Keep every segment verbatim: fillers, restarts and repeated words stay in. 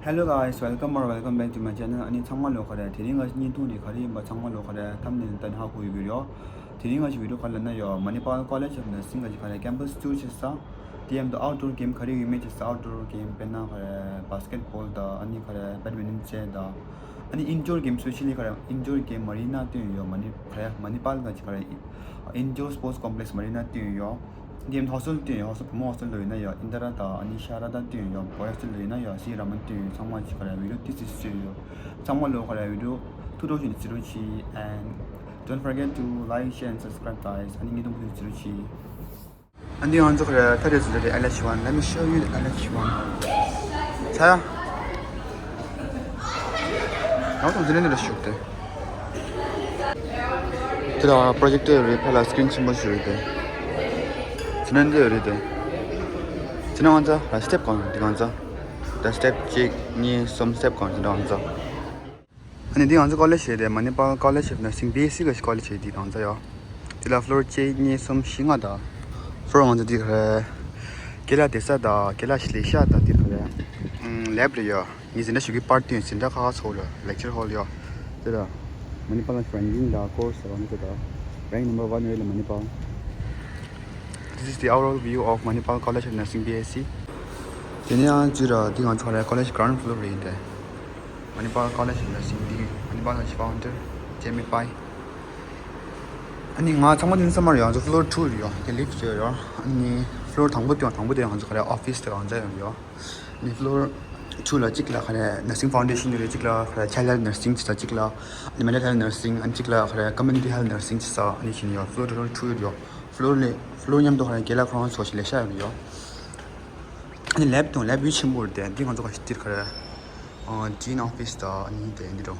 Hello guys, welcome or welcome back to my channel. ཨ་ནི་ཚང་མ་ལོ་ག་རེ། དེ་རིང་ང་བརྙན་ཐུང་འདི་ག་རེ་ཡིན་པ་ཚང་མ་ལོ་ག་རེ་ཐམ་ནེལ་ལྟ་ནས་ཧ་གོ་ཡོད་ཀྱི་ཡོད། དེ་རིང་ང་བི་ཌི་ཡོ་ག་རེ་ལབ་ན་ཡོད། Manipal College of Nursing ག་ཅིག་ག་རེ་campus tour བྱེད་ས། དེ་ཡང་དུ་outdoor game ག་རེ་ཡོད་མེད་བྱེད་ས། outdoor game དཔེར་ན་ག་རེ་basketball དང་ཨ་ནི་ག་རེ་badminton བྱེད་དང་། ཨ་ནི་indoor game specially ག་རེ་indoor game Marina བསྟན་ཡོད། Mani ག་རེ་Manipal ག་ཅིག་ག་རེ་indoor sports complex Marina བསྟན་ཡོད། དེ་ཡང་hostel བསྟན་ཡོད། hostel བུ་མོ་hostel ལ་ཡོད་ན་ཡོད། Indira དང་ཨ་ནི་Sharada བསྟན་ཡོད། boy hostel ལ་ཡོད་ན་ཡོད། སི་ར་མན་བསྟན་ཡོད། ཚང་མ་ཅིག་ག་རེ་བི་ཌི་ཡོ་ཏོག་ཙམ་བཟོས་ཡོད། ཚང་མ་ལོ་ག་རེ་བི་ཌི་ཡོ་ཐུགས་སྤྲོ་ཞུ་ནས་བརྩི་རོགས་གྱིས། And don't forget to like, share and subscribe guys. ཨ་ནི་ངེད་དུང་ཕུད་བརྩི་རོགས་གྱིས། ཨ་འདི་ང་ཚོ་ག་རེ་ཐ་རེ་ཚོ་རེད། L H one. Let me show you the L H one. ཚ་ཡ། ང་ཚོ་འཛིན་གྲྭ་འདི་ལ་ཞུགས་ཏེ། དེ་ལ་projector རེད། ཕ་ལ་screen ཆེན་པོ་ཞིག་རེད་དེ། འཛིན་གྲྭ་འདི་རེད་དེ། འཛིན་གྲྭ་ང་ཚོ་step གང་འདི་ང་ཚོ། ད་step གཅིག་གཉིས་གསུམ་step གང་འཛིན་གྲྭ་ང་ཚོ། ཨ་ནི་འདི་ང་ཚོ་college རེད་དེ། Manipal College of Nursing B S C གི་college རེད། འདི་ང་ཚོ་ཡོད། འདི་ལ་floor གཅིག་གཉིས་གསུམ་བཞི་ལྔ་དང་། floor ང་ཚོ་འདི་ག་རེ། ཀེ་ལ་དེ་ས་དང་ཀེ་ལ་ཤི་ལེ་ཤ་དང་འདི་ག་རེ། ཨམ་lab རེད་ཡོད། ངས་འཛིན་གྲྭ་ཞུགས་ཀྱི་པར་བཏོན། འཛིན་གྲྭ་ཁག་ཁག་ཚོགས་རེད། lecture hall ཡོད། དེ་ལ་Manipal ranking དང་course རང་ཚོ་དང་rank number one རེད་ལ་Manipal། This is the overall view of Manipal College of Nursing B S C. དེ་ནས་ཡང་ཅི་ར་འདི་ང་ཚོ་ག་རེ་college ground floor རེད་དེ། Manipal College of Nursing འདི་Manipal College founder Jamie Pai། ཨ་ནི་ང་ཚང་མ་འདི་ཚང་མ་རེད་ཡོད། ང་ཚོ་floor two རེད་ཡོད། དེ་lift ཡོད་ཡོད། ཨ་ནི་floor དང་པོ་དེ་དང་པོ་དེ་ང་ཚོ་ག་རེ་office དེ་གང་ཚ་ཡོད་ཡོད། ཨ་ནི་floor two ལ་གཅིག་ལ་ག་རེ་nursing foundation ཡོད་རེད། གཅིག་ལ་ག་རེ་child health nursing བྱེད་ས། གཅིག་ལ་ཨ་ནི་mental health nursing ཨ་ནི་གཅིག་ལ་ག་རེ་community health nursing བྱེད་ས། ཨ་ནི་བྱེད་ཡོད། floor total two ཡོད་ཡོད། floor ལས་floor མཉམ་དུ་ག་རེ་རྒན་ལགས་ཁོ་རང་ཚོ་ཞིག་ལས་ཤ་ཡོད་ཡོད། ཨ་ནི་lab དང་lab view ཆེན་པོ་རེད་དེ། འདི་ང་ཚོ་ག་ཞིག་སྟེར་ག་རེ། ཨ་dean office དང་ཨ་ནི་དེ་འདི་རུ།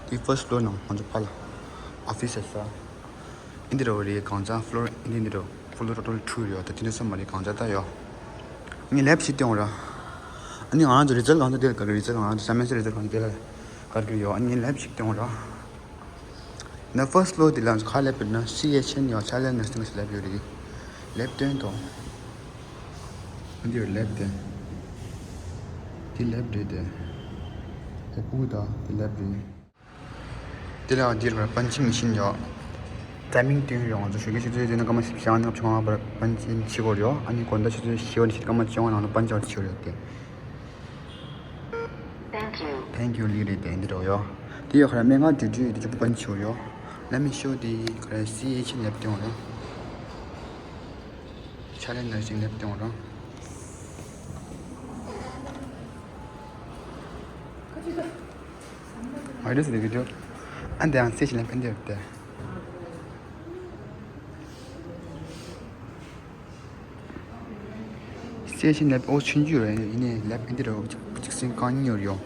འདི་first floor ནང་ང་ཚོ་ཕ་ལ་office ཡོད་ས། འདི་འདྲ་བ་རེད། གང་ཚང་floor འདི་འདི་འདྲ་floor total two རེད་ཡོད། ད་དེ་འདྲ་སོང་མ་རེད། གང་ཚང་ད་ཡོད། ངས་lab ཞིག་སྟོན་འོང་ར། ཨ་ནི་ང་རང་ཚོ་result གང་ཚང་དེ་ལ་ག་གི་result ང་རང་ཚོ་semester result གང་ཚང་དེ་ལ་ག་གི་ཡོད། ཨ་ནི་ངས་lab ཞིག་སྟོན་འོང་ར། ན་first floor དེ་ལ་ཁ་lab ཡོད་ན་སི་ཨེཆ་ཨེན་ཡོད། child nursing lab ཡོད་རེད། lab སྟོན་དང་། འདི་ཡོད་lab དེ། འདི་lab རེད་དེ། ཧེ་པུ་ད་འདི་lab རེད། དེ་ལ་འདིར་བར་punching machine ཡོད། timing སྟོན་ཡོང་། ང་ཚོ་ཞོགས་ཀའི་ཆུ་ཚོད་བདུན་དང་སྐར་མ་བཞི་བཅུ་ལྔ་ནས་ལྔ་བཅུ་ང་ལྔ་བར་punch in བྱེད་དགོས་ཡོད། ཨ་ནི་དགོང་དག་ཆུ་ཚོད་བཞི་བ་ནས་བཞི་སྐར་མ་བཅོ་ལྔ་ནང་ལ་punch out བྱེད་དགོས་ཡོད་དེ། Thank you ལི་རེད་དེ་འདི་རོ་ཡོད། དེ་ཡོད་ཁ་ར་སྨན་ཁང་འགྲིམ་འགྲུལ་དེ་ཆུ་ཚོད་punch out ཡོད། Let me show the ཁ་ར་སི་ཨེཆ་ལེབ་དེ་ཡོང་ར། ཆ་ལེ་ནར་སིང་ལེབ་དེ་ཡོང་ར། Why does the video? And then station lab in there. Station lab ཨོ་ཆུང་ཆུང་རེད། ཡིན་ནའི་lab in there གཅིག་སེང་གང་ཉོར་ཡོད།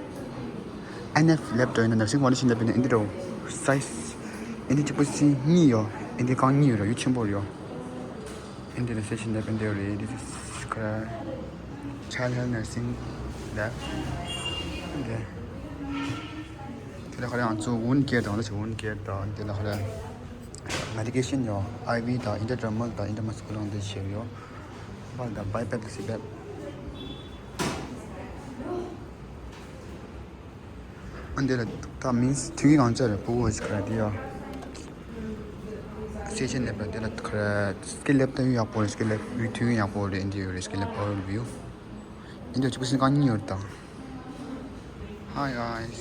ཨེན་ཨེཕ་lab དོ་ཡིན་ན་nursing foundation lab in there size in there གཅིག་པོ་སེང་གཉིས་ཡོད། in there གང་ཉིས་ཡོད་ར། ཡུ་ཆེན་པོ་ཡོད། In the station lab in there རེད། This is ཁ་ར་child health nursing lab in there. དེ་ལ་ཁ་ར་ང་ཚོ་wound care དང་ལ་ཆ་wound care དང་དེ་ལ་ཁ་ར་medication ཡོད། I V དང་intradermal དང་intramuscular དང་དེ་བྱས་ཡོད། བལ་དང་bipap དང་cpap། ཨ་འདི་ལ་ད་མིན་ཐུག་གི་གང་ཅི་རེད། ཕྲུ་གུ་ཞིག་རེད་དེ་ཡ། སེ་ཆེན་ལེབ་ལ་དེ་ལ་ཁ་ར་སྐེ་ལེབ་ད་ཡུ་ཡག་པོ་རེད། སྐེ་ལེབ་ཡུ་ཐུག་གི་ཡག་པོ་རེད། འདི་ཡོད་རེད། སྐེ་ལེབ་overview འདི་ཅི་པོ་སིན་གང་ཉིད་ཡོད་ད། Hi guys.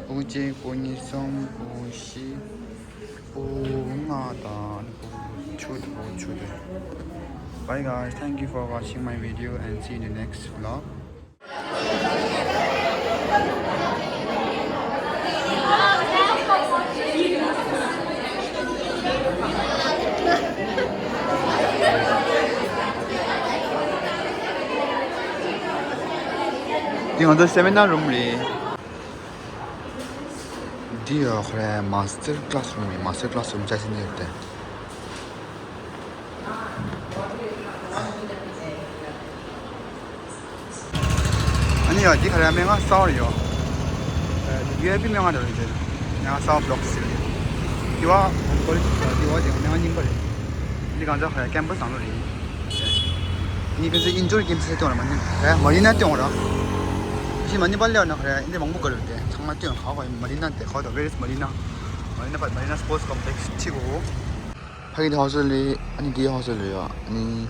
ཕྲུ་གུ་གཅིག་ཕྲུ་གུ་གཉིས་གསུམ་ཕྲུ་གུ་བཞི་ཕྲུ་གུ་ལྔ་དང་ཕྲུ་གུ་བཅུ་དང་ཕྲུ་གུ་བཅུ་དེ། Bye guys, thank you for watching my video and see you in the next vlog. འདི་ང་ཚོ་seminar room རེད། འདི་ཡོད་ཁོ་རེ་master classroom རེད། master classroom བཅའ་སྲིད་འདི་ཡོད་དེ། ཨ་ནི་ཡ་འདི་ག་རེ་སྨན་ཁང་གསར་པ་རེད་ཡོད། ཨ་ཝི་ཨའི་པི་སྨན་ཁང་རེད་འདི། སྨན་ཁང་གསར་པ་block ཟེར་རེད། འདི་བ་ཀོ་ལེཇ་འདི་བ་དེ་སྨན་ཁང་རྙིང་པ་རེད། འདི་གང་ཚ་ག་རེ་campus ནང་ལོགས་རེད། ཨ་ནི་ཕན་ཚུན་indoor games ཟེར་དོན་ར་མ་ནི་རེད། མ་ཡིན་ན་སྟོན་ར། ཅི་མ་ནི་པལ་ལ་ཡོད་ན་ཁ་རེ་འདི་མང་པོ་ག་རེ་དེ་ཚང་མ་སྟོན་ཁ་ཁོ་མ་རི་ན་དེ་ཁོ་དང་ཝེ་རི་སི་མ་རི་ན། མ་རི་ན་པ་མ་རི་ན་སི་པོར་ཊི་ཀོམ་པི་ལེག་སི་ཁྲིད་གོ། ཕ་གི་དེ་ཧོ་སི་ལི་ཨ་ནི་དེ་ཧོ་སི་ལི་ཡོད་ཨ་ནི།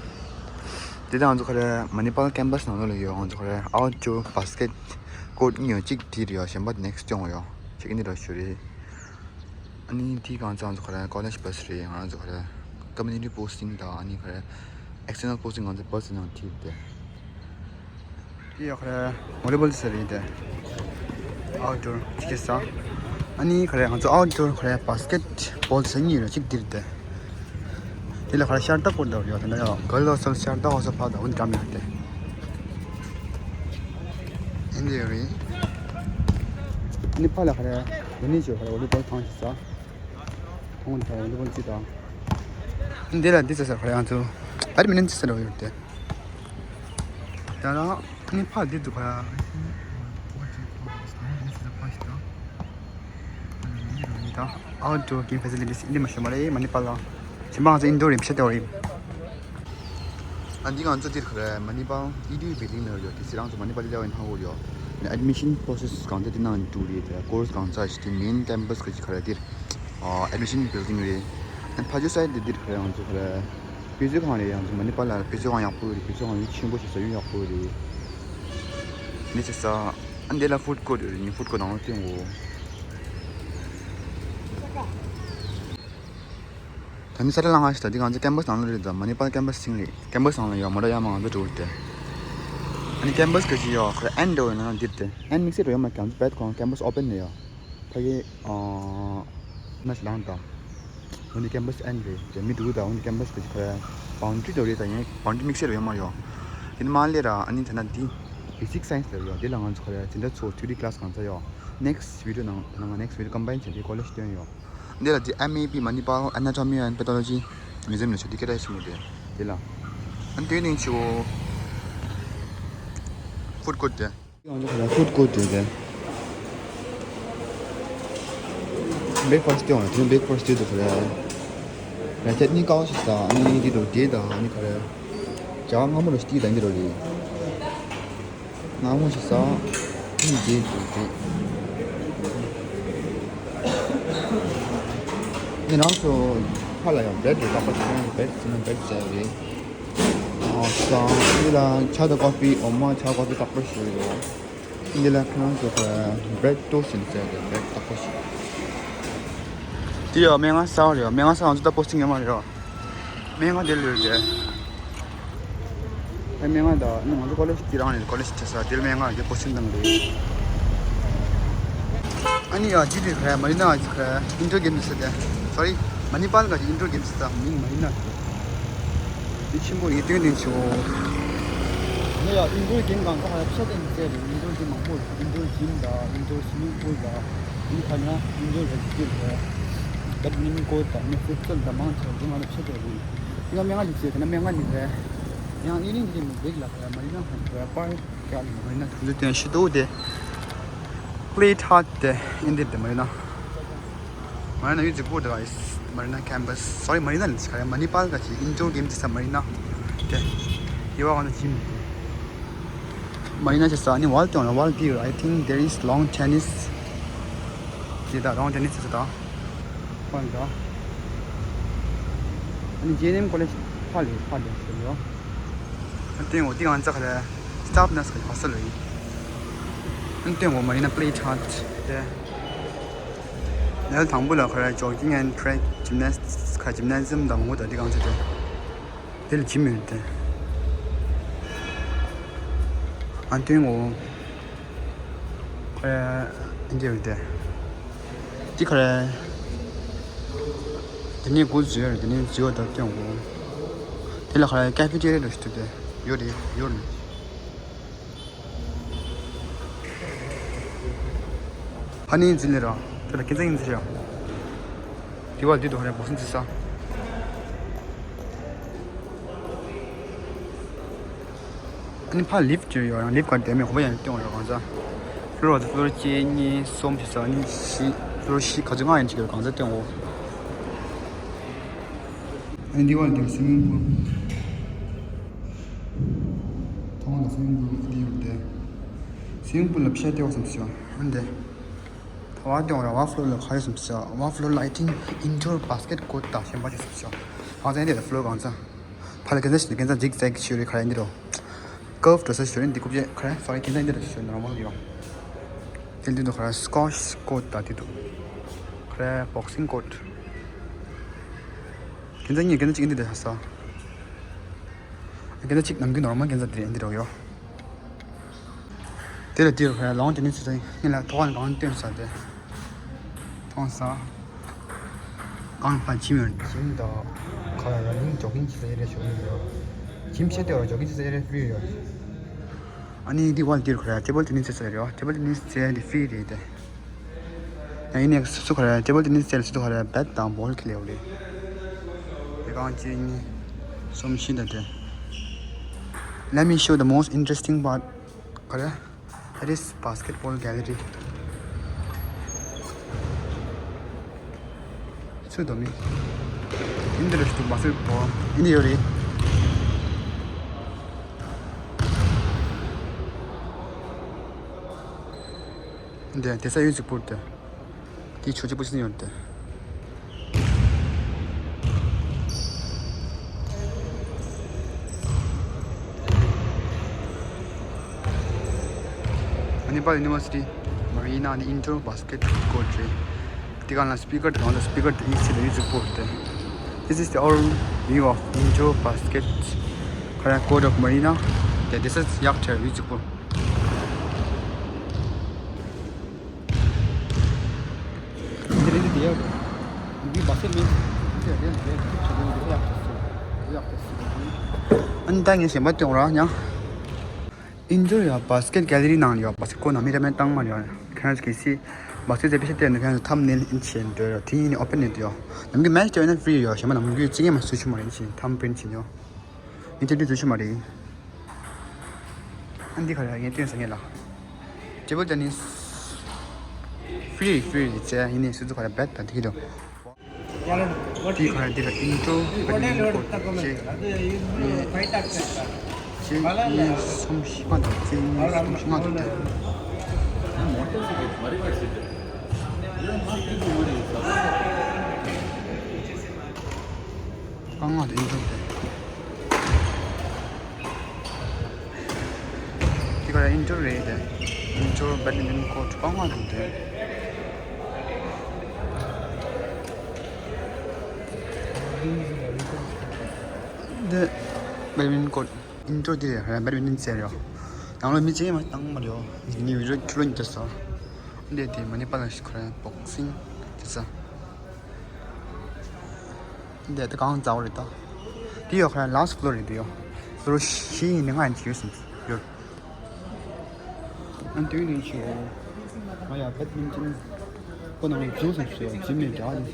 དེ་དང་ང་ཚོ་ཁ་རེ་མ་ནི་པལ་ཀེམ་པ་སི་ནང་ལོགས་ལ་ཡོད། ང་ཚོ་ཁ་རེ་ཨའུ་ཊི་ཌོར་བྷ་སི་ཀེ་ཊི་ཀོར་ཊི་གཉིས་ཡོད། གཅིག་དེ་རེད་ཡོད། གཞན་པ་ནེག་སི་ཊི་ཡོང་ཡོད། གཅིག་ཨ་ནི་ར་ཞུ་རེད། ཨ་ནི་དེའི་སྒང་ཚང་ཚོ་ཁ་ར་ཀོ་ལེཇ་བྷ་སི་རེད། ང་རང་ཚོ་ཁ་ར་ཀོ་མུ་ནི་ཊི་པོ་སི་ཊིང་དང་ཨ་ནི་ཁ་ར་ཨེག་སི་ཊར་ནལ་པོ་སི་ཊིང་ང་ཚོ་བྷ་སི་ནང་ཐིག་དེ། དེ་ཡོད་ཁ་ར་ཝོ་ལི་བོལ་ཟེར་རེད་དེ། ཨའུ་ཊི་ཌོར་གཅིག་བྱས་ས། ཨ་ནི་ཁ་ར་ང་ཚོ་ཨའུ་ཊི་ཌོར་ཁ་ར་བྷ་སི་ཀེ་ཊི་བྷོལ་ཟེར་གཉིས་རེད། གཅིག་འདིར་དེ། དེ་ལ་ཁ་ར་ཤར་ཏ་སྐོར་འདྲ་བོ་ཡོད། དེ་འདྲ་ཡོད། གར་ལི་ཧོ་སི་ཊེལ་ཤར་ཏ་ཧོ་སི་ཊེལ་ཕར་དང་འོན་འགྲམ་ཡོད་དེ། ཨིན་དེ་ཡོད་རེད། ཨ་ནི་ཕར་ལ་ཁ་ར་ཡ་ནི་ཅོ་ཁ་ར་ཝོ་ལི་བོལ་ཐང་བྱས་ས། ཁོང་དང་ལུག་ཅི་དང་། འདི་ལ་འདི་ཚོ་ཟེར་ཁ་ཡང་ཚོ། བེད་མི་ཊོན་ཅི་ཟེར་བ་ཡོད་དེ། ད་རང་ནི་ཕ་འདི་འདུག་ཁ། ཨའུ་ཊི་ཌོར་གེམ་ཕེ་སི་ལི་ཊི་སི་འདི་མ་ཤེས་མ་རེད། མ་ནི་པ་ལ། ཞིམ་པ་ང་ཚོ་ཨིན་ཌོར་རིམ་ཤེས་ཏེ་བ་རེད། ཨ་འདི་ང་ཚོ་འདིར་ཁ་ར་མ་ནི་པ་ཨི་ཌི་ཡུ་བིལ་ཌིང་ནང་ཡོད་དེ། ཁྱེད་རང་ཚོ་མ་ནི་པ་ལ་ཡོད་ན་ཧ་གོ་ཡོད། ཨེ་ཌི་མི་ཤན་པོ་རོ་སེ་སི་གང་ཚ་དེ་ནང་འདུག་རེད་དེ། ཀོར་སི་གང་ཚ་ཞིག་དེ་མེན་ཀེམ་པ་སི་གི་ཁ་ར་འདིར། ཨེ་ཌི་མི་ཤན་བིལ་ཌིང་རེད། ཨ་ཕ་ཇོ་སའི་ཌི་དེ་འདིར་ཁ་ར་ང་ཚོ་ཁ་ར་དཔེ་མཛོད་ཁང་རེད། ང་ཚོ་མ་ནི་པ་ལ་དཔེ་མཛོད་ཁང་ཡག་པོ་རེད། དཔེ་མཛོད་ཁང་ཡུལ་ཆེན་པོ་ཞིག་ས་ཡུལ་ཡག་པོ་རེད། འདི་ཚེ་ས། ཨ་འདི་ལ་ཕུཌ་ཀོར་ཊི་ཡོད་རེད། ངས་ཕུཌ་ཀོར་ཊི་ནང་ལ་སྟོན་གོ། ད་ནི་ས་ར་ལ་ང་ཞིག་ད་འདི་ང་ཚོ་ཀེམ་པ་སི་ནང་ལ་རེད། ད་མ་ནི་པ་ཀེམ་པ་སི་ཅིག་རེད། ཀེམ་པ་སི་ནང་ལ་ཡོད་མ་ར་ཡ་མ་ང་ཚོ་འགྲོ་རེད་དེ། ཨ་ནི་ཀེམ་པ་སི་ག་ཅི་ཡོད་ཁ་ར་ཨེན་འགྲོ་ཡོད་ན་འདིར་དེ་ཨེན་དམིགས་བསལ་འགྲོ་ཡོད་མ། ཀེམ་པ་སི་བེད་ཁོང་ཀེམ་པ་སི་ཨོ་པན་ནས་ཡོད། ཕ་གི་ཨ་ན་ཞིག་ལངས་དང་། འོན་ཏེ་ཀེམ་པ་སི་ཨེན་རེད་དེ་མི་འདུག་ད་འོན་ཏེ་ཀེམ་པ་སི་ག་ཅི་ཁ་ར་བའུན་ཌི་རི་འགྲོ་རེད། ད་ཡང་བའུན་ཌི་རི་དམིགས་བསལ་འགྲོ་ཡོད་མ་ཡོད། དེ་ནི་མ་ལས་ར་ཨ་ནི་ད་ན་འདི་བྷེ་སིག་སའེན་སི་ལ་ཡོད། དེ་ལ་ང་ཚོ་ཁ་ར་འཛིན་གྲྭ་ཚོ་ཐིའོ་རི་ཀི་ལ་སི་གང་ཚ་ཡོད། ནེག་སི་ཊི་བི་ཌི་ཡོ་ནང་ནང་ནེག་སི་ཊི་བི་ཌི་ཡོ་ཀམ་པའིན་བྱས་ཏེ་ཀོ་ལེཇ་སྟོན་ཡོད། འདི་ལ་འདི་ཨེམ་ཨེ་པི་མ་ནི་པ་ཨ་ན་ཊོ་མི་ཨེན་པེ་ཐོ་ལོ་ཇི་མིའུ་ཛི་ཡམ་ལ་ཆོག་འདི་སྐད་གྲགས་ཆེན་པོ་རེད། འདི་ལ་ཨ་ནི་དེ་ནས་ཆུ་ཕུཌ་ཀོར་ཊི་དེ། ཕུཌ་ཀོར་ཊི་དེ་བྷེག་ཕ་སི་ཊི་དེ་ཡོང་ལ་དེ་ནི་བྷེག་ཕ་སི་ཊི་དེ་ཁ་ར་ཡ་ཅེ་ནི་ཀའོ་ཞིག་ས། ཨ་ནི་འདི་དུ་དེ་དང་ཨ་ནི་ཁ་ར་ཇ་སྔ་མོ་ལ་སྟི་དང་འདི་རོ་ལི། སྔ་མོ་ཞིག་ས། ཨི་རྗེས་ཀྱི་རྗེས། ངས་རང་ཚོ་ཕ་ལ་ཡང་བེད་རེ་རྟག་པར་བྱུང་། བེད་ཟིན་ན་བེད་བྱས་རེད། ཨོ་སང་འདི་ལ་ཇ་དང་ཀོ་ཕི། འོ་མ་ཇ་ཀོ་ཕི་རྟག་པར་ཞུ་ཡོད། འདི་ལ་ཁྱེད་རང་ཚོ་བེད་ཏོ་ཟིན་བྱས་རེད། བེད་རྟག་པར་ཞུ། འདི་ཡང་སྨན་ཁང་གསར་པ་རེད། སྨན་ཁང་གསར་པ་ང་ཚོ་ད་པོ་སི་ཊིང་ཡོད་མ་རེད། སྨན་ཁང་དེ་ལོས་རེད། ཨ་སྨན་ཁང་དང་ང་ཚོ་ཀོ་ལེཇ་དེ་རང་ནས་ཀོ་ལེཇ་བྱེད་ས་དེར་སྨན་ཁང་དེ་པོ་སི་ཊིང་དང་རེད། ཨ་ནི་ཡ་ཇི་དེ་ཁ་མ་རི་ན་ཁ་ཨིན་ཌོར་གེམ་ཟེར་ཏེ། སོ་རི། མ་ནི་པལ་ག་ཅིག་ཨིན་ཌོར་གེམ་ཟེར་ས་མིང་མ་རི་ན་ཟེར། དེ་ཆེན་པོ་ཡིན་སྟོན་དེ་ཆེ་བོ། ངས་ཡ་ཨིན་ཌོར་གེམ་གང་ག་ཧ་ཡ་ཕྱེ་སྟེ་ཟེར་རེད། ཨིན་ཌོར་གེམ་མང་པོ་རེད། ཨིན་ཌོར་ཇིམ་དང་ཨིན་ཌོར་སི་ཝི་མིང་པུལ་དང་། ཨིན་ཁ་ན་ཨིན་ཌོར་རེ་སི་ཊི་ཊི་རེད། བེད་མིན་ཊོན་ཀོར་ཊི་དང་ཨ་ནི་ཕུཊ་སལ་དང་མང་ཆེ་བ་དེ་ང་ལ་ཕྱེ་སྟེ་རེད། ཡང་སྨན་ཁང་ཞིག་བྱས་ཏེ་ན་སྨན་ཁང་ནི་རེད། ཡང་ཨི་རིང་གི་མི་བིག་ལ་ཁ་མ་རི་ན་ཧན་ཁ་པར་ཀ་ལ་མ་རི་ན་ཐུང་ཚོ་དོན་ཤི་ཏོ་དེ། ཀླེ་ཐ་དེ་ཨིན་དེ་དེ་མ་རི་ན། མ་རི་ན་ཡུ་ཛི་པོ་དེ་ཨིས་མ་རི་ན་ཁེམ་པ་སི། སོ་རི། མ་རི་ན་ལ་ཁ་མ་ནི་པལ་ག་ཅིག་ཨིན་ཌོར་གེམ་ཅི་ས་མ་རི་ན། དེ་ཡི་བ་ག་ན་ཇིམ། མ་རི་ན་ཅི་ས་ནི་ཝལ་ཏོང་ལ་ཝལ་དེ། I think there is lawn tennis. དེ་ད་ལོན་ཊེ་ནི་སི་ཅི་ས་ད། ཧོན་ད། ཨ་ནི་ཇེ་ཨེན་ཨེམ་ཀོ་ལེཇ་ཕ་ལེ་ཕ་ལེ་ཤི་ཡོ། ཨ་ཏེང་འོ་ཏི་གང་ཙག་ལེ་སི་ཊབ་ནས་ཀ་ཕ་སལ་ལེ། ཨ་ཏེང་འོ་མ་རི་ན་པི་ལེ་ཐ་དེ། ལེ་དང་པོ་ལ་ཁ་ར་ཇོ་གིང་ཨེན་ཊེ་རེག་ཇིམ་ནེ་སི་ཁ་ཇིམ་ནེ་ཛི་ཡམ་དང་མོ་ད་ཏི་གང་ཙག་དེ། དེ་ལ་ཇིམ་ཡོད་དེ། ཨ་ཏེང་འོ། ཁོ་རེ་ཨིན་ཇི་ཡོད་དེ། ཏི་ཁ་རེ། དེ་ནས་སྒོ་འཛུལ་ཡོད་རེད། དེ་ནས་འཛུལ་བ་ད་སྟོན་དགོས། དེ་ལ་ཁ་རེ་ཀ་ཕེ་ཊེ་རི་ཡ་འདྲ་ཞིག་ཐུབ་དེ། ཡོད་རེད་ཡོད་རེད། ཧ་ནི་འཛིན་ལེ་ར། དེ་ལ་ཁྱེད་ཚང་ཡིན་ཟེར་ཡ། དེ་བ་དེ་དུ་ཧ་རེ་བོ་སུན་ཚེ་ས། ཨ་ནི་ཕར་ལིབ་ཅིག་ཡོད་རང་། ལིབ་ག་དེ་མེད་ཁོ་པ་ཡང་སྟོན་འོ་ར་གང་ཟ། ཕློར་བ་དེ་ཕློར་གཅིག་གཉིས་གསུམ་ཞིག་ས། ཨ་ནི་བཞི་ཕློར་བཞི་ག་ཚོད་ལྔ་ཡན་ཅིག་ཡོད་གང་ཟ་སྟོན་འོ། ཨ་ནི་འདི་བ་འདི་སུའི་མིང་པུལ། ཐོག་མ་ལ་སུའི་མིང་པུལ་འདི་ཡོད་དེ། སུའི་མིང་པུལ་ལ་ཕྱེ་སྟེ་འོག་སམ་ཤོ། ཨ་འདི། ད་བ་སྟེ་འོག་ར་བ་ཕློར་ལ་ཁ་ཡོད་སམ་ཤོ། བ་ཕློར་ལ་I think indoor basketball དང་གཞན་པ་ཅིག་སམ་ཤོ། ཧང་ཚན་འདི་ལ་ཕློར་གང་ཚ། ཕ་ལ་ཀན་ཚ་ཞིག་ཀན་ཚ་ཇིག་ཟེག་ཤོ་རེ་ཁ་ཡ་འདི་རོ། ཀརབ་འགྲོ་ས་ཤོ་རེ་འདི་རྐུབ་ཅེ་ཁ་ཡ་སོ་རེ་ཀན་ཚ་འདི་ར་ཤོ་ནོར་མལ་ཡོ། དེ་འདི་དུ་ཁ་ཡ་སྐོཤ་ཀོར་ཊ་དང་དེ་དུ། ཁ་ཡ་བོག་སིང་ཀོར་ཊ། ཀན་ཚ་གཉིས་ཀན་ཚ་གཅིག་འདི་དུ་ཧ་ས། ཀན་ཚ་གཅིག་ནམ་རྒྱུན་ནོར་མལ་ཀན་ཚ་འདི་རེད་འདི་རོ་ཡོ། དེ་ལ་དེར་ལོང་ཏེ་ནི་ཚེ་ཚེ་ངེད་ལ་ཐོག་ཁང་གང་སྟོན་ས་དེ། མཐོང་ས། གང་ཕ་ཇིམ་ཡོད་ཇིམ་དང་ཁ་ལ་ར་ལིང་ཇོག་གིང་བྱེད་ས་ཨེ་རེ་ཞོག་ཡིན་ཡོད། ཇིམ་བྱེད་དེ་བར་ཇོག་གིང་བྱེད་ས་ཨེ་རེ་ཕི་རི་ཡོད། ཨ་ནི་འདི་བལ་དེར་ཁ་ཡ་ཊེ་བལ་ཏེ་ནི་ཚེ་ཚེ་རེད་བ། ཊེ་བལ་ཏེ་ནི་ཚེ་འདི་ཕི་རི་རེད་དེ། ཡང་ཡིན་ནའི་སུ་སུ་ག་རེ་ཊེ་བལ་ཏེ་ནི་སི་ཟེར་སུ་ག་རེ་བེད་དང་བོལ་ཁེ་ལེ་བ་རེད། དེ་གང་ཅི་ནི་སོམ་ཤི་ད་དེ། Let me show the most interesting part. ག་རེ། That is basketball gallery. ཚུལ་དོ་མི། ཨིན་དི་རེ་སི་ཊི་བྷ་སི་ཀེ་ཊི་བྷོལ་ཨིན་དི་ཡོད་རེད། འདི་དེ་ས་ཡོད་ཅིག་པུར་དེ། དེའི་ཆོས་ཅིག་པུ་ཅི་ཡོད་དེ། Manipal University Marina the indoor basket court རེད། དེ་གང་ལ་སི་པི་ཀར་དང་སི་པི་ཀར་དེ་ཡིག་ཚིག་ལ་ཡོད་ཅིག་པུར་དེ། This is the overview of indoor basket court of Marina. This is ཡག་ཆེ་ཡོད་ཅིག་པུར། འདི་རེད་འདི་དེ་ཡག་འདི་བ་སེ་མིན། འདི་རེད་འདི་རེད་འདི་ཡག་ཏུ་སུ་ཡག་ཏུ་སུ། ཨ་ནི་ད་ངས་གཞན་པ་སྟོན་ར་ཉང་། ཨིན་ཇོ་ཡ་བ་སི་ཀེ་ཊི་གེ་ལེ་རི་ནང་ཡོད་པ་ཞིག་ཁོ་ན་མི་ར་མེད་བཏང་མ་ཡོད། ཁྱེད་རང་ཚོ་གིས་སི་བ་སི་ཀེ་ཊི་དཔེ་ཆ་བལྟས་ན་ཁྱེད་རང་ཚོ་ཐམ་ནེལ་ཨིན་ཆེན་འགྲོ་ཡོད། དེ་ཡིན་ནི་ཨོ་པན་ནེལ་ཡོད། ནམ་རྒྱུན་མེ་ཆི་བལྟས་ན་ཕི་རི་ཡོད། གཞན་པ་ནམ་རྒྱུན་རྩིས་ངན་མ་སུ་ཆུ་མ་རེད་ཨིན་ཆེན་ཐམ་པྲིན་ཆེན་ཡོད། ཨིན་ཆེན་དུས་ཚོད་ཆུ་མ་རེད། ཨ་འདི་ག་རེ་ངས་སྟོན་ས་ངེས་ལ། ཊེ་བལ་ཏེ་ནི་སི། ཕི་རི་ཕི་རི་ཙེ་ཡིན་ནི་སུ་ཚོ་ག་རེ་བེད་དང་དེ་གི་དོ། དེ་ག་རེ་འདི་ལ་ཨིན་ཏྲོ་བེད་མིན་ཊོན་ཀོར་ཊ་ཅེ། ཅེ་གཉིས་གསུམ་བཞི་པ་དང་ཅེ་གཉིས་གསུམ་བཞི་ལྔ་འདུག་སྟེ། ལྔ་ལྔ་དེ་ཨིན་ཏྲོ་དེ། དེ་ག་ལ་ཨིན་ཏྲོ་རེད་དེ། ཨིན་ཏྲོ་བེད་མིན་ཊོན་ཀོར་ཊ་པང་མ་དང་དེ། དེ་བེད་མིན་ཊོན་ཀོར་ཊ་ཨིན་ཏྲོ་དེ་རེད། བེད་མིན་ཊོན་ཟེར་ཡོད། ནང་ལ་མི་གཅིག་མ་བཏང་མ་རེད། ཉི་མ་རེ་ཁྱོད་ལོ་ཉི་ཤུ་རྩ། འདི་དེ་མ་ནི་པ་ལ་ཤི་ཁོ་རང་བོག་སིང་དེ་ས། འདི་ད་གང་ཛའོ་རེད་ད། དེ་ཡོད་ཁ་ལཱ་སི་ཕློར་རེད་དེ་ཡོད། ཕློར་བཞི་ཡིན་ནི་ང་ཡིན་གྱི་ཡོད་སེམས་ཡོད། ཨན་དེ་ནས་ཆོ། ང་ཡ་བེད་མིན་ཊོན། ཁོ་ནང་ལ་འཛུལ་སོང་ཞེས་ཇི་མི་འདྲ་ནི།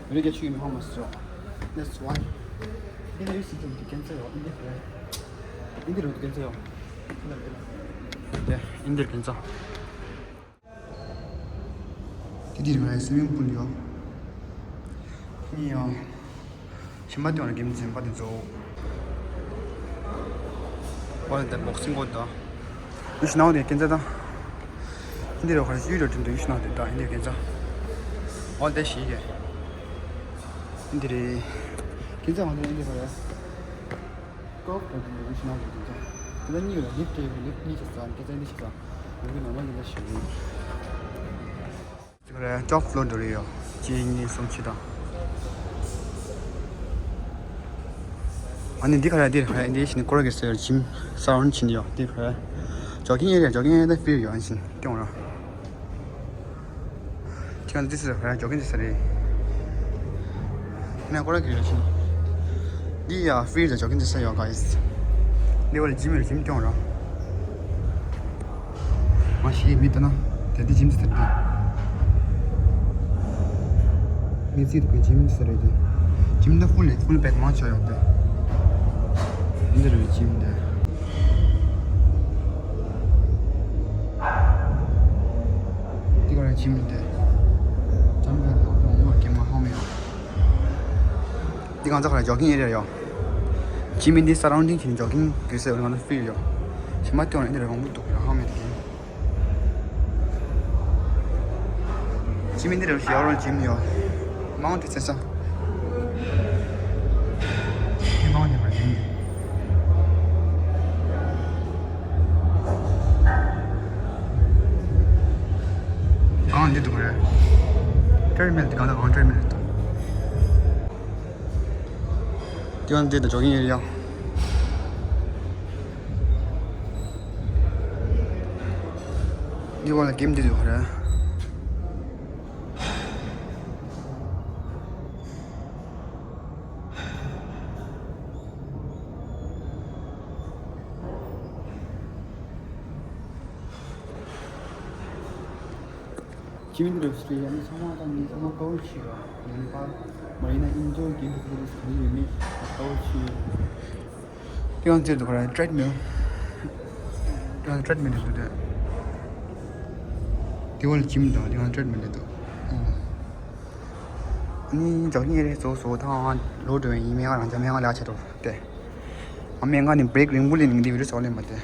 རེ་རྒྱ་ཆུ་ཡི་མི་ཧོ་མ་སོ། That's why. འདི་ལ་ཡོད་སྲིད་དུ་འདི་ཀན་སར་ཡོད་འདི་རེད། འདི་རུ་ཀན་སར་ཡོད། དེ་འདིར་ཀན་སར། དེ་དེར་ང་ཡི་སུའི་མིང་པུལ་ཡོད། ཡིན་ཡང་། ཞིམ་པ་དེ་བ་ལ་དགེ་མི་འཛིན་པ་དེ་ཚོ། ཨོ་ལ་དེ་བོག་སིང་གོ་ད། ཡུ་ཤི་ནའོ་དེ་ཀན་ཚ་ད། ཧིན་དི་རོ་ཁར་ཡུ་རོ་ཏིན་དུ་ཡུ་ཤི་ནའོ་དེ་ད་ཧིན་དི་ཀན་ཚ། ཨོ་དེ་ཤི་གེ། ཧིན་དི་རེ། ཀན་ཚ་ཧོན་དེ་ཧིན་དི་རོ་ཡ། ཀོབ་ཏོ་དེ་ཡུ་ཤི་ནའོ་དེ་ཀན་ཚ། དེ་ད་གཉིས་ཡོད་ལིབ་ཏེ་ལིབ་གཉིས་ཆ་ས་ཀན་ཚ་ཧིན་དི་ཆ་ས། ཡུ་ཤི་ནའོ་མ་ཀན་ཚ་ཤི་གེ། དེ་ག་རེ་ཊོབ་ཕློར་འགྲོ་རེ་ཡོད། གཅིག་གཉིས་གསུམ་བཞི་དང་། ཨ་ནི་འདི་ག་རེ་འདིར་ག་རེ་འདི་བཞིན་ཀོ་ར་གི་སེར་ཇིམ་སར་རོན་ཕྱིན་ཡོད། འདི་ག་རེ་ཇོག་གིང་ཨེ་རི་ཡ་ཇོག་གིང་ཨེ་རི་ཡ་ད་ཕིར་ཡོད་ཨ་ནི་བཞིན་སྐྱོང་ར། ཁྱེད་ཚོ་འདི་ཚོ་ག་རེ་ཇོག་གིང་འདི་ས་རེད། ཁྱེད་ཀོ་ར་གི་ཡོད་ཕྱིན། འདི་ཡ་ཕིར་ད་ཇོག་གིང་འདི་ས་ཡོད་ག་ཡིས། འདི་བར་ཇིམ་ཡོད་ཇིམ་སྐྱོང་ར། མ་ཤེས་མི་ལྟ་ན་དེ་འདི་ཇིམ་ཟེར་ཏེ། མི་རྩིས་དུ་གི་ཇིམ་ཟེར་རེད་དེ། ཇིམ་ནི་ཧྥུལ་ཧྥུལ་བེག་མང་ཆོག་ཡོད་དེ། འདི་རུ་ཇིམ་དེ། འདི་ག་རེ་ཇིམ་དེ། ཇམ་བེག་ལོག་ཏུ་འོང་བ་གེ་མ་ཧོ་མེ་ཡོད། འདི་གང་ཚ་ག་རེ་ཇོག་གིང་ཨེ་རི་ཡ་ཡོད། ཇིམ་འདི་སར་རའུན་ཌིང་གི་ཇོག་གིང་གི་སེ་ང་ཚོ་ཕིར་ཡོད། ཞིམ་པ་སྟོན་འདི་རུ་འོང་བ་འདུག་ཡོད་ཧོ་མེ་དེ། ཇི་མི་འདི་རུ་ཞིག་ཡོད་རུང་ཇི་མི་ཡོད། མང་དུ་ཚེ་ས། མི་མང་ཉེ་བར་ཇི་མི། གང་འདི་འདུག་རེད། ཊེ་རེཌ་མིལ་འདི་གང་ལ་གང་ཊེ་རེཌ་མིལ་འདུག་དེ་བ་འདི་དང་ཇོག་གིང་ཡོད་ཡ། འདི་བ་ལ་གིམ་འདི་འདུག་རེད། ཇི་མི་འདི་རུ་སི་ཡ་ནི་ཚང་མ་དང་ངའི་ཚང་མ་དཀའ་བོ་ཞིག་ར། ཡིན་པ། མ་ཡིན་ན་ཨིན་ཌོར་གེམ་ཕེ་སི་ལི་ཊིས་ག་རེ་ཡོད་མེད་དཀའ་བོ་ཞིག་དེ་ཡང་ཚེ་འདུག་ར་ཊེ་རེཌ་མིལ། དེ་ཡང་ཊེ་རེཌ་མིལ་འདུག་དེ། དེ་བ་ལ་ཇིམ་དང་དེ་ཡང་ཊེ་རེཌ་མིལ་འདུག་ཨ་ནི་ཇོག་གིང་རེད་སོ་སོ་དང་ལོ་འགྲོ་བའི་ཡིན་མེད་ང་རང་ཅག་མེད་ང་ལ་ཆེ་དོ་དེ། ཨ་མེད་ང་ནི་བྷི་རེག་རིང་པོ་ལས་ནི་འདི་བི་རུ་སོགས་ལས་མ་དེ།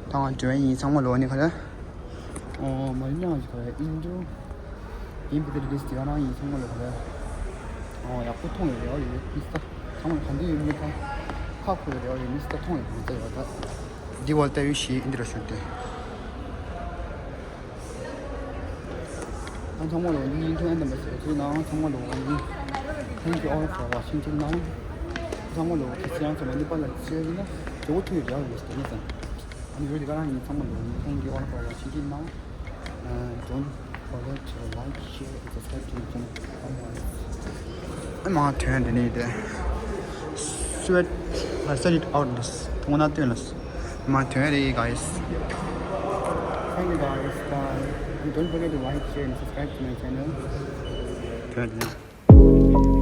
དང་འགྲོ་བའི་ཡིན་ཚང་མ་ལོ་ནི་ག་རེ། ཨོ་མ་ཡིན་ན་ག་རེ་ཨིན་ཌོར་གེམ་ཕེ་སི་ལི་ཊིས་དེ་ག་རང་ཡིན་ཚང་མ་ལོ་ག་རེ། ཨོ་ཡག་པོ་མཐོང་ཡོད་རེད་ཡོད་མི་སྟ། ཚང་མ་ག་འདི་ཡོད་མི་ཁ་ཁ་ཁོ་ཡོད་རེད་ཡོད་མི་སྟ་མཐོང་ཡོད་མི་སྟ་ཡོད་ད། འདི་བ་ལྟ་ཡོད་ཤི་ཨིན་ཌི་ར་ཤོད་དེ། ཨ་ཚང་མ་ལོ་ཡིན་ཁྱོད་ཨ་འདམ་པ་ཟེར་ཚུལ་ནང་ཚང་མ་ལོ་ཡིན། Thank you all for watching till now. ཚང་མ་ལོ་གི་ཚེ་ཡང་ཚང་མ་འདི་པ་ལ་ཤེར་ཡིན་ན་ཇོ་བོ་ཐུག་ཡོད་རེད་ཡོད་མི་སྟ་ནི་ཙང་། ཨ་ནི་ཡོད་དེ་ག་རང་ཡིན་ཚང་མ་ལོ་ཡིན། Thank you all for watching till now. Uh, don't forget to like, share and subscribe to my channel. Bye guys. ཨ་མ་ཐོན་དེ་ནས་དེ། Sweat, I said it out this. ཐོང་ན་ཐོན་ལ། ཨ་མ་ཐོན་རེད་guys. Thank you guys. Bye. And don't forget to like, share and subscribe to my channel. ཐོན་དེ་ནས།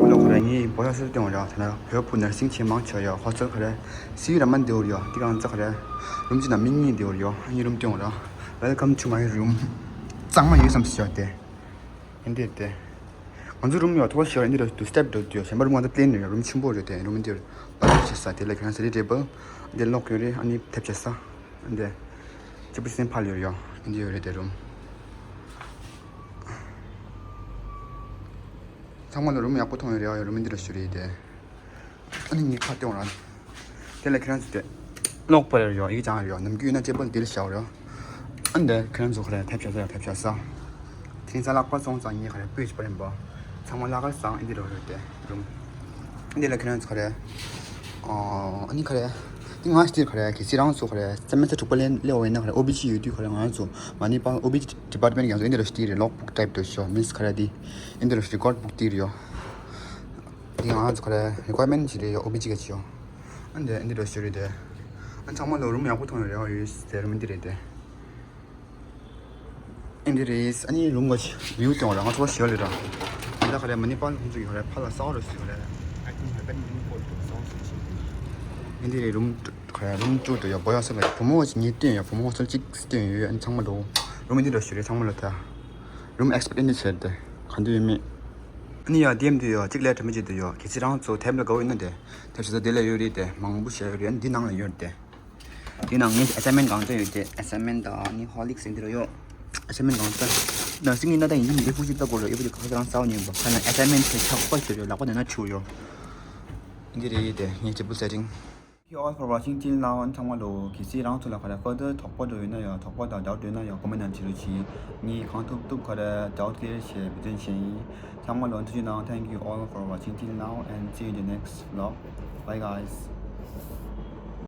ཨོ་ལོ་ཁོ་རེ་ངའི་བོད་ཡ་སུ་སྟོན་ར་ཐ་ན་བོད་ཕུ་ནར་སིང་ཆེན་མང་ཆེ་ཡ་ཧོ་སེལ་ཁོ་རེ་སི་ར་མན་དེ་འོར་ཡ་དེ་གང་ཙག་ཁོ་རེ་རུམ་ཅི་ན་མི་གཉིས་དེ་འོར་ཡ་ཨ་ནི་རུམ་སྟོན་ར། Welcome to my room. གཙང་མ་ཡོད་བསམ་སི་ཡ་དེ། ཨིན་དེ་དེ། ང་ཚོ་རུམ་ཡོད་ཐོག་ཤོར་ཨིན་དེ་ར་ཏུ་སི་ཊེབ་འགྲོ་དུས་གཞན་པ་རུམ་ང་ཚོ་པི་ལེན་རེད་རུམ་ཆེན་པོ་རེད་དེ་རུམ་འདིར་པར་ཆེ་ས་དེ་ལ་ཁྱེད་རང་སི་ཊི་ཊེ་བལ་འདི་ལོག་ཡོད་རེད་ཨ་ནི་ཐེབས་ཆེ་ས་འདི་ཅི་པུ་སེན་ཕལ་ཡོད་ཡོད་ཨིན་དེ་ཡོད་རེད་དེ་རུམ་ཚང་མ་ལ་རུམ་ཡག་པོ་མཐོང་ཡོད་རེད་ཡོད་རུམ་འདི་ར་ཤོར་རེད་དེ། ཨ་ནི་ངའི་ཁ་སྟོན་ར། དེ་ལ་ཁྱེད་རང་ཚོ་དེ། ཀློག་པར་ཡོད་ཡིག་ཅང་ཡོད་ནམ་རྒྱུན་ཡིན་ན་ཅེ་པལ་དེ་ལ་བཞག་རོགས། ཨ་འདི་ཁྱེད་རང་ཚོ་ཁ་རེ་ཐེབས་བྱ་ས་ཡ་ཐེབས་བྱ་ས། དེང་སང་ལག་པ་སོང་ཙང་ངའི་ཁ་རེ་སྤོས་བྱེད་པ་ཡིན་པ། ཚང་མ་ལག་ཁར་བཟང་ཨིན་དེ་རོ་རོ་དེ་རུམ། ཨ་འདི་ལ་ཁྱེད་རང་ཚོ་ཁ་རེ། ཨ་ནི་ཁ་རེ། དེ་ང་སྟེར་ཁ་རེ་གལ་སྲིད་རང་ཚོ་ཁ་རེ་རྩ་མེད་ས་དྲུག་པ་ལེན་ལེ་འོ་ཡིན་ན་ཁ་རེ་ཨོ་བི་ཇི་ཡོད་དུས་ཁ་རེ་ང་ཚོ་མ་ནི་པ་ཨོ་བི་ཇི་ཌི་པར་ཊི་མེན་ཊི་ཡང་ཚོ་ཨིན་དེ་རོ་ཤི་ཏི་རེ་ལོག་བུག་ཊའིབ་དོ་ཤོ་མིན་ཁ་རེ་དེ་ཨིན་དེ་རོ་ཤི་རི་ཀོཌ་བུག་ཏི་རེ་ཡོ། འདི་ང་ཚོ་ཁ་རེ་རི་ཀོ་ཡར་མེན་ཊི་ཞིག་རེད་ཡོད་ཨོ་བི་ཇི་ག་ཅི་ཡོད། ཨ་འདི་འདི་འདྲ་ཞིག་རེད་དེ། ཨ་ཚང་མ་ལོ་རུམ་ཡག་པོ་མཐོང་ཡོད་རེད་ཨ་ཡོད་དེ་རུམ་འདི་རེད་དེ། ཨ་འདི་རེད་ཨ་ནི་རུམ་ག་ཅི་བིའུ་སྟོན་ར་ང་ཚོ་ཞི་ལེ་ར། ཨ་ད་ཁ་རེ་མ་ནི་པ་ལ་ཁོང་ཚོ་ཡོད་རེད་ཕ་ལ་སའོ་ར་ཞིག་རེད། ཨ་ཁོང་ཧ་པན་མིན་ཀོ་ལ་སའོ་ཞིག་ཅིག་ཨ་འདི་རེད་རུམ་ཁ་རེ་རུམ་ཅུ་དུ་ཡོད་བོ་ཡ་སོ་ལ་བུ་མོ་ག་ཅི་ངེས་སྟོན་ཡོད་བུ་མོ་སོ་གཅིག་སྟོན་ཡོད་ཨ་ཚང་མ་ལོ། རུམ་འདི་འདྲ་ཞིག་རེད་ཚང་མ་ལོ་ད། རུམ་ཨེག་སི་པི་རི་ཡན་སི་བྱས་ཏེ་ག་འདུག་ཡོད་མེད། ཨ་ནི་ཡ་ཌི་ཨེམ་དུ་ཡོད་གཅིག་ལས་དྲི་མ་བྱེད་དུ་ཡོད་གལ་སྲིད་རང་ཚོ་དེབ་ལ་དགའ་བོ་ཡིན་ན་དེ་དེབ་ཞིག་ད་དེ་ལ་ཡོད་རེད་དེ་མང་པོ་བྱས་ཡོད་རེད་ཨ་ནི་འདི་ནང་ལ་ཡོད་རེད་དེ། འདི་ནང་ངས་ཨེ་སའི་མེན་གང་ཚ་ཡོད་དེ་ཨེ་སའི་མེན་དང་ཨ་ནི་ཧོ་ལིག་ཟེར་འདི་རུ་ཡོད། ཨེ་སའི་མེན་གང་ཚ། ནར་སིང་ཡིན་ན་ད་ཡིན་ཨེ་ཕུ་ཅིག་ལྟ་དགོས་རེད་ཨེ་ཕུ་ཅིག་ཁ་ཁ་རང་ཚ་བ་ཉོས་པ་ཁ་ན་ཨེ་སའི་མེན་དེ་ཆག་པ་ཞིག་རེད་ལག་པ་ནས་ན་ཆུ་ཡོད། འདི་རེད་དེ་ངས་ཅི་པུ་སེ་ཊིང་། Thank you all for watching till now. ཚང་མ་ལོ། གལ་སྲིད་རང་ཚོ་ལ་ག་རེ་further་དོགས་པ་འདྲ་ཡོད་ན་ཡང་དོགས་པ་དང་doubt་ཡོད་ན་ཡང་comment་ནང་བྲིས་རོགས་གྱིས། ངས་གང་ཐུབ་ཐུབ་ག་རེ་doubt clear་བྱེད་འབད་བརྩོན་བྱེད་ཡིན། ཚང་མ་ལོ་ཐུགས་རྗེ་གནང་། Thank you all for watching till now and see you in the next vlog. Bye guys.